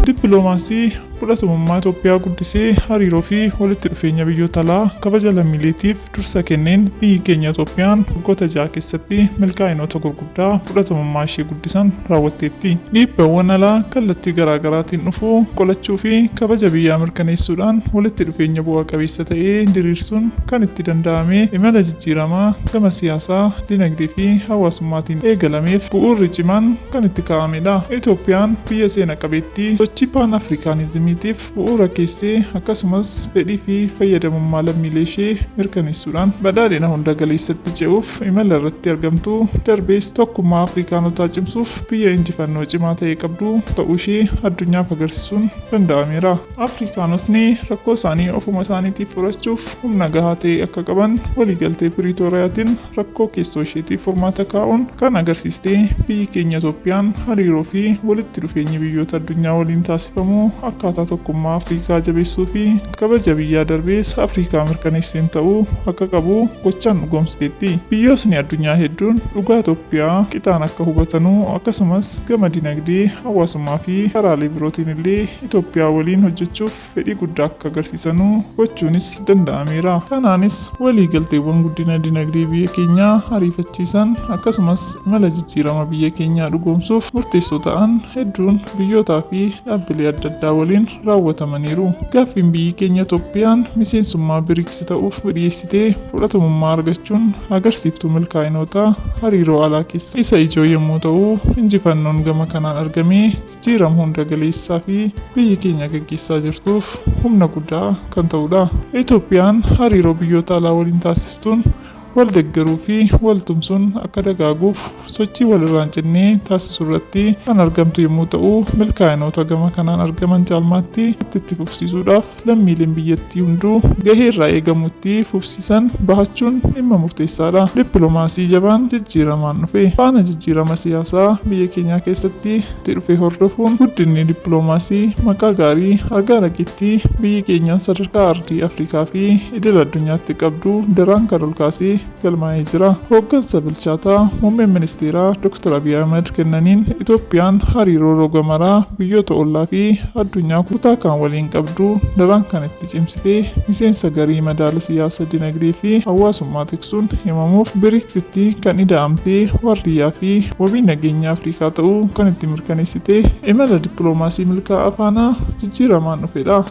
Dippiloomaasii fudhatamummaa Itoophiyaa guddisee hariiroo fi walitti dhufeenya biyyoota alaa kabaja lammiileetiif dursa kenneen biyyi keenya Itoophiyaan waggoota 6 keessatti milkaa'inoota gurguddaa fudhatamummaa ishee guddisan raawwatteetti. Dhiibbawwan alaa kallattii garaagaraatiin dhufu qolachuu fi kabaja biyyaa mirkaneessuudhaan walitti dhufeenya bu'a qabeessa ta'e diriirsuun kan itti danda'ame imala jijjiiramaa gama siyaasaa, dinagdee fi hawaasummaatiin eegalameef bu'uurri cimaan kan itti kaa'amedha. Itoophiyaan biyya seena qabeettii sochii Paan Afrikaanizimiitiif bu'uura keessee akkasumas fedhii fi fayyadamummaa lammiilee ishee mirkaneessuudhaan badhaadhina hunda galeessatti ce'uuf imala irratti argamtu darbees tokkummaa Afrikaanotaa cimsuuf biyya injifannoo cimaa ta'e qabdu ta'uu ishee addunyaaf agarsiisuun danda'ameera. Afrikaanotni rakkoo isaanii ofuma isaaniitiif furachuuf humna gahaa ta'e akka qaban waliigaltee Piriitooriyaatiin rakkoo keessoo isheetiif furmaata kaa'uun kan agarsiiste biyyi keenya Itoophiyaan hariiroo fi walitti dhufeenyi biyyoota addunyaa waliin taasifamu akkaataa tokkummaa Afrikaa jabeessuu fi kabaja biyyaa darbees Afrikaa mirkaneesseen ta'uu akka qabu gochaan dhugoomsiteetti. Biyyootni addunyaa hedduun dhugaa Itoophiyaa qixaan akka hubatanuu akkasumas gama dinagdee, hawaasummaa fi karaalee birootiin illee Itoophiyaa waliin hojjechuuf fedhii guddaa akka agarsiisanu gochuunis danda'ameera. Kanaanis waliigalteewwan guddina dinagdee biyya keenyaa ariifachiisan akkasumas imala jijjiirama biyya keenyaa dhugoomsuuf murteessoo ta'an hedduun biyyootaa fi dhaabbilee adda addaa waliin raawwatamaniiru. Gaaffiin biyyi keenya Itoophiyaan miseensummaa Brics ta'uuf dhiyeessite fudhatamummaa argachuun agarsiiftuu milkaa'inoota hariiroo alaa keessaa isa ijoo yommuu ta'u, injifannoon gama kanaan argame jijjiirama hunda galeessaa fi biyyi keenya gaggeessaa jirtuuf humna guddaa kan ta'udha. Itoophiyaan hariiroo biyyoota alaa waliin taasiftuun wal deggeruu fi wal tumsuun akka dagaaguuf sochii walirraa hin cinne taasisurratti kan argamtu yommuu ta'u, milkaa'inoota gama kanaan argaman caalmaatti itti fufsiisuudhaaf lammiileen biyyattii hunduu gahee irraa eegamu itti fufsiisan bahachuun dhimma murteessaadha. Dippilomaasii jabaan jijjiiramaan dhufe. Faana jijjiirama siyaasaa biyya keenyaa keessatti itti dhufe hordofuun guddinni dippilomaasii maqaa gaarii argaa dhageettii biyyi keenyaan sadarkaa ardii Afrikaa fi idil addunyaatti qabdu daraan kan olkaasee galmaa'ee jira. Hooggansa bilchaataa Muummeen Ministeeraa Dr. Abiy Ahimad kennaniin Itoophiyaan hariiroo roga maraa biyyoota ollaa fi addunyaa kutaa kaan waliin qabdu daraan kan itti cimsite miseensa garii madaala siyaasa dinagdee fi hawaasummaa tiksuun himamuuf BRICStti kan ida'amte waardiyyaa fi wabii nageenya Afrikaa ta'uu kan itti mirkaneessite imala dippiloomaasii milkaa'aa faana jijjiiramaan dhufedha.